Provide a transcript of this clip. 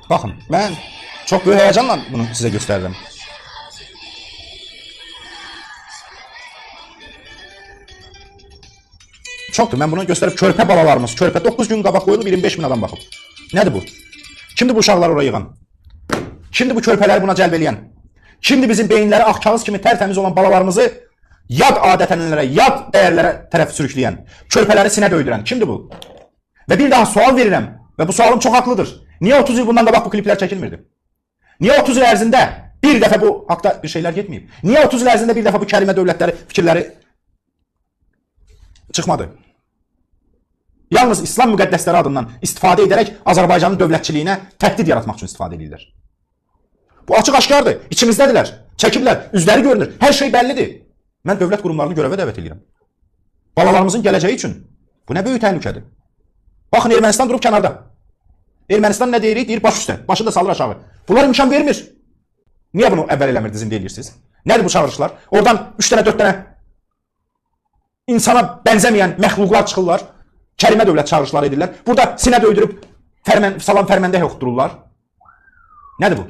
Baxın, mən çox böyük həyəcanla bunu sizə göstərirəm. Çoxdur, mən bunu göstərib körpə balalarımız, körpə 9 gün qabaq qoyulub 25 min adam baxıb. Nədir bu? Kimdir bu uşaqları oraya yığan? Kimdir bu körpələri buna cəlb eləyən? Kimdir bizim beyinləri ağ kağız kimi tərtəmiz olan balalarımızı yad adətənlərə, yad dəyərlərə tərəf sürükləyən, körpələri sinə döydürən? Kimdir bu? Və bir daha sual verirəm və bu sualım çox haqlıdır. Niyə 30 il bundan qabaq bu kliplər çəkilmirdi? Niyə 30 il ərzində bir dəfə bu haqda bir şeylər getməyib? Niyə 30 il ərzində bir dəfə bu kərimə dövlətləri, fikirləri çıxmadı? Yalnız İslam müqəddəsləri adından istifadə edərək Azərbaycanın dövlətçiliyinə təhdid yaratmaq üçün istifadə edirlər. Bu açıq-aşkardır. İçimizdədirlər, çəkiblər, üzləri görünür, hər şey bəllidir. Mən dövlət qurumlarını görevə dəvət edirəm. Balalarımızın gələcəyi üçün bu nə böyük təhlükədir. Baxın, Ermənistan durub kənarda. Ermənistan nə deyirik? Deyir baş üstə, başı da salır aşağı. Bunlar imkan vermir. Niyə bunu əvvəl eləmirdiniz, indi eləyirsiniz? Nədir bu çağırışlar? Oradan 3 dənə, 4 dənə insana bənzəməyən məxluqlar çıxırlar. Kərimə dövlət çağırışları edirlər. Burada sinə döydürüb salam fərməndə oxutdururlar. Nədir bu?